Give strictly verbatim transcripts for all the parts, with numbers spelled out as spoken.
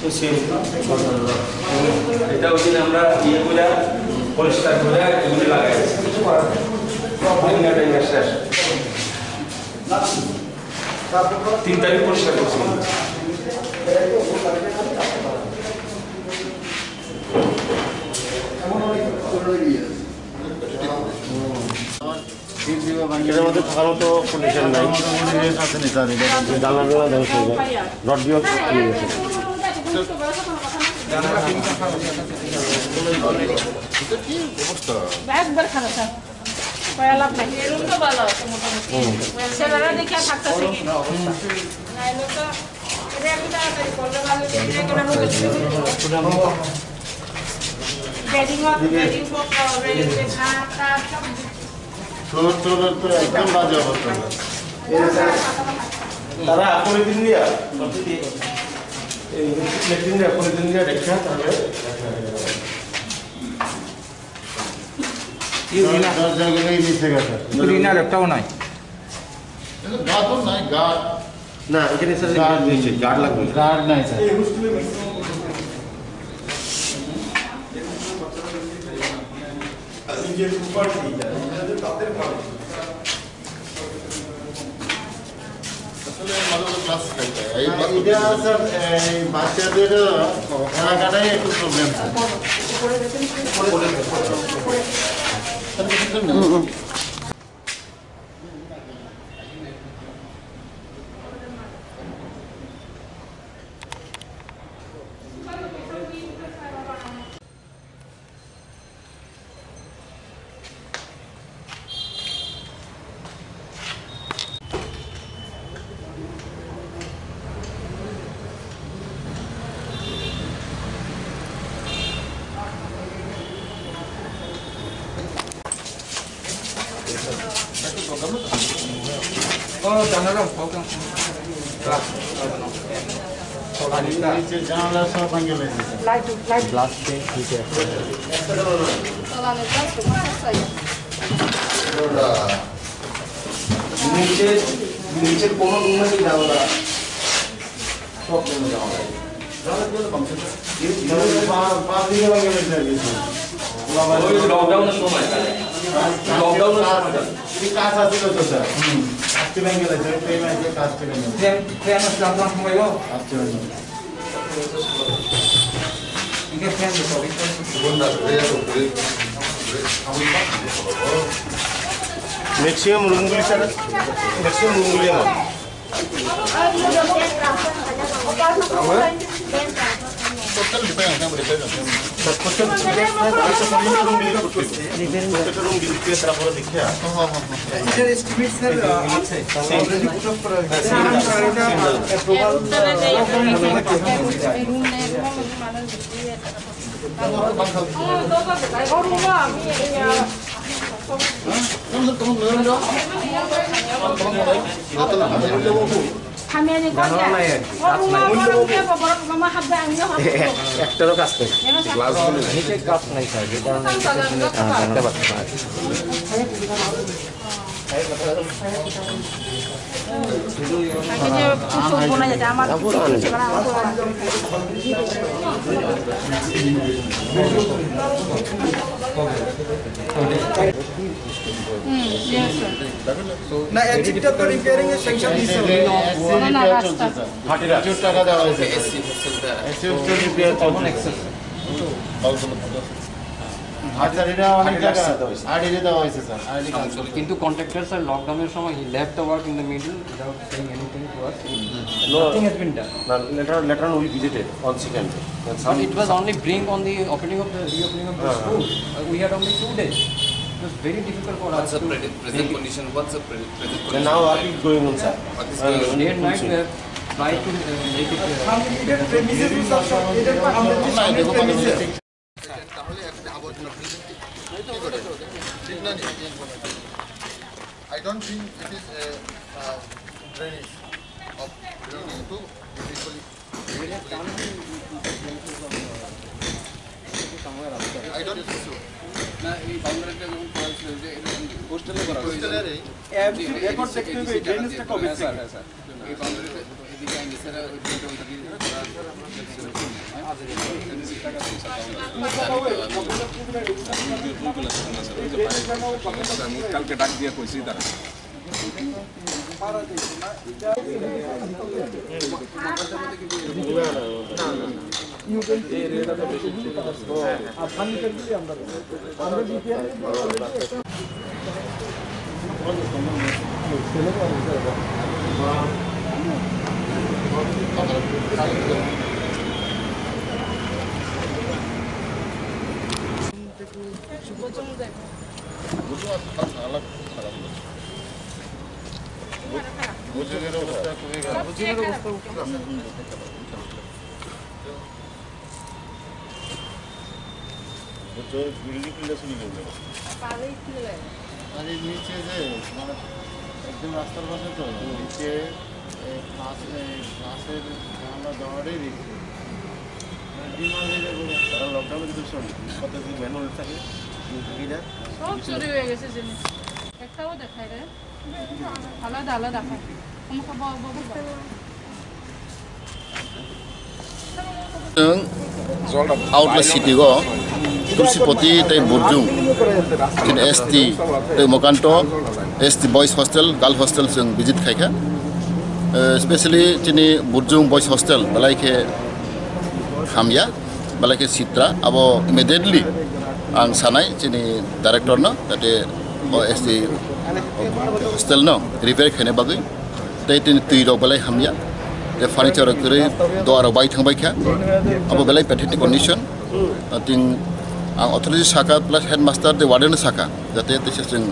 তো সেম। এটা ওই দিন আমরা ইয়ে করে পরিষ্কার করে এগুলো লাগাই দিচ্ছি। কিছু করার নেই। তিন ঘন্টা ইন্ডাস্ট্রি আসে। তিন তারিখ পরিষ্কার করছি। এটার মধ্যে থাকার মতো কন্ডিশন নাই। জানলা টানলা ধ্বংস হয়ে যায়। রড দিয়েও ইয়ে হয়েছে। একবার খারাপ, স্যার। পয়লা ভাই, এরকম তো ভালো আছে মোটামুটি। হুম। ছেলেরা দেখে থাকতেছে কি? নাইলে তো এটা আমি তাড়াতাড়ি করলে ভালো, যে কোনো আমি করতে পারি। Bedding of, bedding folk, bedding লেখা, তার সব ফ্লোর টোর তো একদম বাজে অবস্থা। তারা পরের দিন দিয়া, এই লেট্রিন দিয়া পরের দিন দিয়া দেখে তাহলে। ইউরিনাল। দরজাগুলোই নিচে গেছে। ইউরিনাল একটাও নাই। এটা গার্ডও নাই, গার্ড। না, এখানে স্যার গার্ড নেই। গার্ড লাগবে। গার্ড নাই স্যার। আসলে ভালো করে ক্লাস খাইতে হয়। এই হ্যাঁ, বাচ্চা এটা স্যার, এই বাচ্চাদের এলাকাটাই একটু প্রবলেম স্যার। নিচে জানালা সব ভাঙে লেগেছে। Light, light. গ্লাস চেঞ্জ হইতে একটা। নিচে, নিচের কোনো রুমে কি জানালা? সব রুমে জানালা। পা-, পা দিয়ে ভাঙে লেগেছে আর কি। ওই লকডাউনের সময়, লকডাউনের সময়। এই কাজ আছে তো, স্যার। হুম। কাজ কি ভাঙে লেগেছে? ওই ট্রেন আছে, কাজ কি ভাঙে লেগেছে? ট্রেন, ট্রেন আসলে আপনার সময় হলো? কাজ কি ভাঙে লেগেছে? ম্যাক্সিমাম রুমগুলি স্যার, ম্যাক্সিমাম রুমগুলি আমার। স্যার, প্রত্যেক, প্রত্যেকটা রুম ভিজিট করতে হবে। প্রত্যেকটা রুম ভিজিট করে তারপরে দেখে আর। এটার এস্টিমেট স্যার, আহ, আছে। Already put up করা হয়েছে। একটারও কাজ নেই। গ্লাসগুলো নিচে কাজ নেই স্যার, যে কারণে না, এক্সিটটা তো রিপেয়ারিং এর স্যাংশন দিয়েছে। না, না, রাস্তা। হাটিরা। প্রচুর টাকা দেওয়া হয়েছে। এসি হোস্টেল দেওয়া। এসি হোস্টেল রিপেয়ার চলছে। আচ্ছা, এটা অনেক টাকা। আইডিয়া দেওয়া হয়েছে, স্যার। আইডিয়া কাজ করছে। কিন্তু কন্ট্রাক্টর স্যার লকডাউনের সময় he left the work in the middle without saying anything to us. Nothing has been done. No, later, later on we visited on second day. But it was only bring on the opening of the, reopening of the school. Uh, we had only two days. It was very difficult for us to make it. What's the pre-, present condition? What's the pre-, present condition? And now what is going on, sir? What is going on? Day and night we have tried to, uh, make it, uh, তাহলে একটা আবর্জনা ফেলে দিতে কি করে? ঠিক না? I don't think it is a, uh, drainage of belonging to municipal. I don't think so. না, এই বাউন্ডারিটা যখন করা হয়েছিল, যে এরকম এমসি রেকর্ড দেখতে হবে, ড্রেনেজটা কবে থেকে? কালকে ডাক দিয়ে কইছি তারা। বুঝুনের অবস্থা খুবই খারাপ। বুঝছো, বিল্ডিং খুলে শুনি গেল। আরে নিচে যে, মানে, একদম রাস্তার পাশে তো, নিচে, এ, গ্লাস, এ, গ্লাসের জানালা দেওয়াটাই দেখছি। মানে, ডিম আলু যাবে। তারা লকডাউনে কিন্তু শোন, কত কি ম্যানুয়াল থাকে, কিন্তু কি না? সব চুরি হয়ে গেছে জিনিস। একটাও দেখায় রে। আলাদা আলাদা খায়। অমুক ব-, ব-, ব-, ব-। Chwng Outlet City o Tulsipoti tei Burjung, chini S T tei Mokanto S T Boys Hostel, Girl Hostel chwng visit khaikha. Eh, specially chini Burjung Boys Hostel belai khe hamya, belai khe sitra, abo immediately ang sanai chini director no, jate o S T hostel no repair khaina bagwi. Tei tini twi rok belai hamya, tei furniture rok kwrwi, doa rok bai thang bai kha, abo belai pathetic condition. Tin ang authority saka plus headmaster tei warden saka, jate teisa chwng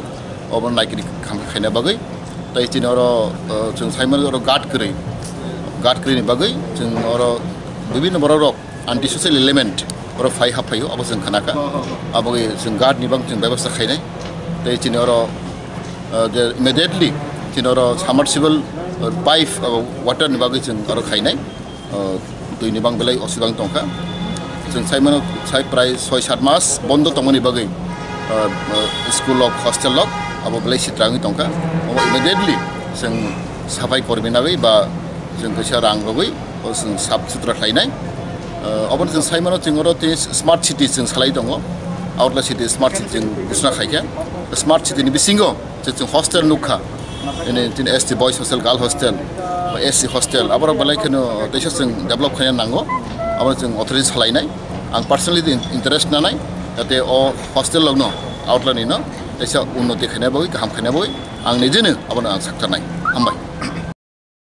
obo naikri kham khaina bagwi. Tei chini oro, uh, chwng saimano oro guard kwrwi, guard kwrwi ni bagwi chwng oro bibinno borok rok anti-social element oro phai haphaio, abo chwng khanakha. Abo chwng guard ni bang chwng bebasta khainai. Tei chini oro, uh, je immediately chini oro submersible, uh, pipe, uh, water ni bagwi chwng oro khainai. Uh, twi ni bang belai osibang tongkha. Chwng saimano sai prai soi sat mas bondo tongmani bagwi, uh, uh, school rok, hostel rok abo belai sitrangwi tongkha. Obo immediately chwng saphai kormi nagwi ba chwng kaisa rang rogwi o chwng sap sutra khlainai. Uh, obono chwng saimano chwng oro tei smart city chwng salai tongo. Outlet city, smart city chwng ghosna khaikha. Smart city ni bisingo je chwng hostel nukha, ini chini S T boys hostel, girl hostel, ba S C hostel, aborok belai kheno teisa chwng develop khaina nango, abo chwng authority salainai. Ang personally in-, interest nanai, jate o hostel rokno, outlet ni no teisa unnoti khaina bagwi, kaham khaina bagwi, ang nijeno abono ang saktarnai. Hambai.